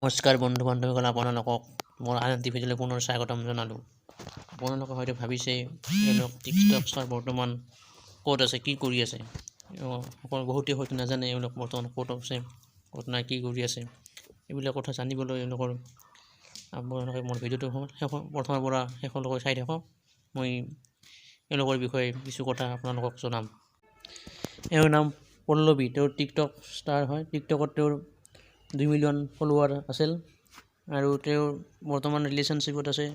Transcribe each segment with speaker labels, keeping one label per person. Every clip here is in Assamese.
Speaker 1: নমস্কাৰ বন্ধু বান্ধৱীসকল, আপোনালোকক মোৰ আন এটি ভিডিঅ'লৈ পুনৰ স্বাগতম জনালোঁ। আপোনালোকে হয়তো ভাবিছে, এওঁলোক টিকটক ষ্টাৰ বৰ্তমান ক'ত আছে, কি কৰি আছে? সকলো বহুতে হয়তো নাজানে এওঁলোক বৰ্তমান ক'ত আছে, ক'ত নাই, কি কৰি আছে। এইবিলাক কথা জানিবলৈ এওঁলোকৰ আপোনালোকে মোৰ ভিডিঅ'টো শেষৰ প্ৰথমৰ পৰা শেষলৈকে চাই থাকক। মই এওঁলোকৰ বিষয়ে কিছু কথা আপোনালোকক জনাম। এওঁৰ নাম পল্লৱী। তেওঁৰ টিকটক ষ্টাৰ হয়। টিকটকত তেওঁৰ 2 মিলিয়ন ফলোৱাৰ আছিল আৰু তেওঁৰ বৰ্তমান ৰিলেশ্যনশ্বিপত আছে।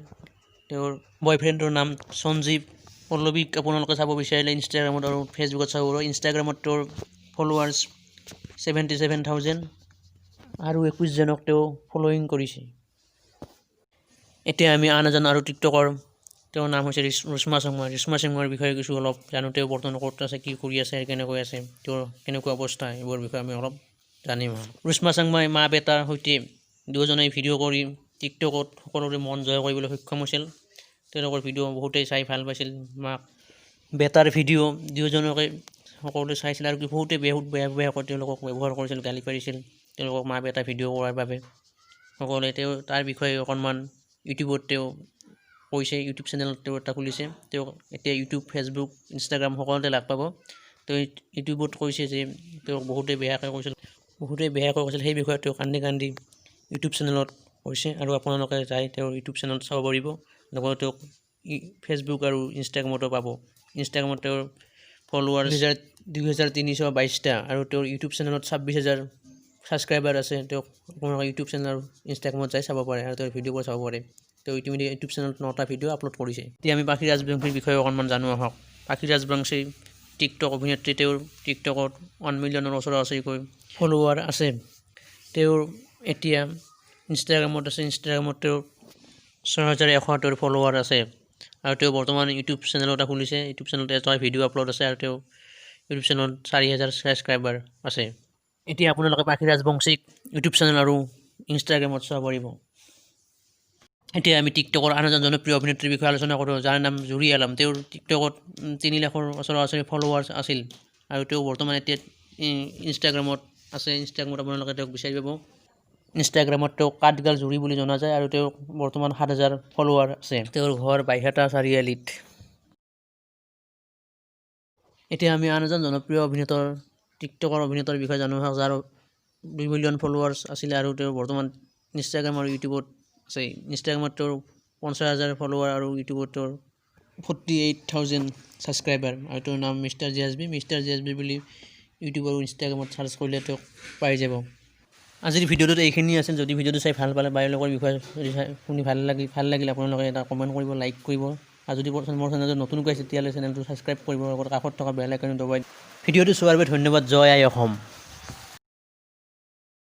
Speaker 1: তেওঁৰ বয়ফ্ৰেণ্ডৰ নাম সঞ্জীৱ। পল্লৱীক আপোনালোকে চাব বিচাৰিলে ইনষ্টাগ্ৰামত আৰু ফেচবুকত চাব পাৰিব। ইনষ্টাগ্ৰামত তেওঁৰ ফলোৱাৰ্ছ 77,000 আৰু 21জনক তেওঁ ফ'ল'য়িং কৰিছে। এতিয়া আমি আন এজন আৰু টিকটকৰ, তেওঁৰ নাম হৈছে ৰুশ্মা শৰ্মা। ৰুশ্মা শৰ্মাৰ বিষয়ে কিছু অলপ জানো। তেওঁ বৰ্তমান ক'ত আছে, কি কৰি আছে, কেনেকৈ আছে, তেওঁৰ কেনেকুৱা অৱস্থা, এইবোৰৰ বিষয়ে আমি অলপ জানিম। ৰুশ্মা শৰ্মাই মা বেটাৰ সৈতে দুয়োজনে ভিডিঅ' কৰি টিকটকত সকলোৰে মন জয় কৰিবলৈ সক্ষম হৈছিল। তেওঁলোকৰ ভিডিঅ' বহুতেই চাই ভাল পাইছিল। মাক বেটাৰ ভিডিঅ' দুয়োজনকে সকলোৱে চাইছিল আৰু বহুতে বহুত বেয়া বেয়াকৈ তেওঁলোকক ব্যৱহাৰ কৰিছিল, গালি পাৰিছিল তেওঁলোকক মা বেটা ভিডিঅ' কৰাৰ বাবে সকলোৱে। তেওঁ তাৰ বিষয়ে অকণমান ইউটিউবত তেওঁ কৈছে। ইউটিউব চেনেল তেওঁ এটা খুলিছে। তেওঁ এতিয়া ইউটিউব, ফেচবুক, ইনষ্টাগ্ৰাম সকলোতে লগ পাব। তেওঁ ইউটিউবত কৈছে যে তেওঁক বহুতে বেয়াকৈ কৈছিল, বহুতে বেয়াকৈ কৈছিল। সেই বিষয়ে তেওঁ কান্দি কান্দি ইউটিউব চেনেলত কৈছে আৰু আপোনালোকে যাই তেওঁৰ ইউটিউব চেনেলত চাব পাৰিব। লগতে তেওঁক ফেচবুক আৰু ইনষ্টাগ্ৰামতো পাব। ইনষ্টাগ্ৰামত তেওঁৰ ফলোৱাৰ 2322টা আৰু তেওঁৰ ইউটিউব চেনেলত 26,000 ছাবস্ক্ৰাইবাৰ আছে। তেওঁক আপোনালোকে ইউটিউব চেনেল আৰু ইনষ্টাগ্ৰামত যাই চাব পাৰে আৰু তেওঁৰ ভিডিঅ'বোৰ চাব পাৰে। তেওঁ ইতিমধ্যে ইউটিউব চেনেলত নটা ভিডিঅ' আপলোড কৰিছে। এতিয়া আমি পাখি ৰাজবংশীৰ বিষয়ে অকণমান জানো আহক। পাখি ৰাজবংশী টিকটক অভিনেত্ৰী। তেওঁৰ টিকটকত 1 মিলিয়নৰ ওচৰা ওচৰিকৈ ফলোৱাৰ আছে। তেওঁৰ এতিয়া ইনষ্টাগ্ৰামত আছে। ইনষ্টাগ্ৰামত তেওঁৰ 6100 তেওঁৰ ফলোৱাৰ আছে আৰু তেওঁ বৰ্তমান ইউটিউব চেনেল এটা খুলিছে। ইউটিউব চেনেলত এটা ভিডিঅ' আপলোড আছে আৰু তেওঁ ইউটিউব চেনেলত 4000 ছাবস্ক্ৰাইবাৰ আছে। এতিয়া আপোনালোকে পাখি ৰাজবংশীক ইউটিউব চেনেল আৰু ইনষ্টাগ্ৰামত চাব পাৰিব। এতিয়া আমি টিকটকৰ আন এজন জনপ্ৰিয় অভিনেত্ৰীৰ বিষয়ে আলোচনা কৰোঁ, যাৰ নাম জুৰি আলম। তেওঁৰ টিকটকত 3 লাখৰ ওচৰা ওচৰি ফলোৱাৰ্ছ আছিল আৰু তেওঁ বৰ্তমান এতিয়া ইনষ্টাগ্ৰামত আছে। ইনষ্টাগ্ৰামত আপোনালোকে তেওঁক বিচাৰি পাব। ইনষ্টাগ্ৰামত তেওঁক কাঠগাল জুৰি বুলি জনা যায় আৰু তেওঁক বৰ্তমান 7000 ফলোৱাৰ আছে। তেওঁৰ ঘৰ বাইহাটা চাৰিআলিত। এতিয়া আমি আন এজন জনপ্ৰিয় অভিনেতাৰ, টিকটকৰ অভিনেতাৰ বিষয়ে জানো আহক, যাৰ 2 মিলিয়ন ফলোৱাৰ্ছ আছিলে আৰু তেওঁ বৰ্তমান ইনষ্টাগ্ৰাম আৰু ইউটিউবত আছে। ইনষ্টাগ্ৰামত তেওঁৰ 50,000 ফলোৱাৰ আৰু ইউটিউবত তেওঁৰ 48,000 ছাবস্ক্ৰাইবাৰ আৰু তেওঁৰ নাম মিষ্টাৰ জিয়াজবি। মিষ্টাৰ জিয়াজবি বুলি ইউটিউব আৰু ইনষ্টাগ্ৰামত চাৰ্চ কৰিলে তেওঁক পাই যাব। আজিৰ ভিডিঅ'টোত এইখিনি আছিল। যদি ভিডিঅ'টো চাই ভাল পালে বা এওঁলোকৰ বিষয়ে যদি চাই শুনি ভাল লাগিলে, আপোনালোকে এটা কমেণ্ট কৰিব, লাইক কৰিব আৰু যদি মোৰ চেনেলটো নতুনকৈ আছে, তেতিয়াহ'লে চেনেলটো ছাবস্ক্ৰাইব কৰিব, লগতে কাষত থকা বেল আইকনটো দবাই। ভিডিঅ'টো চোৱাৰ বাবে ধন্যবাদ। জয় আই অসম।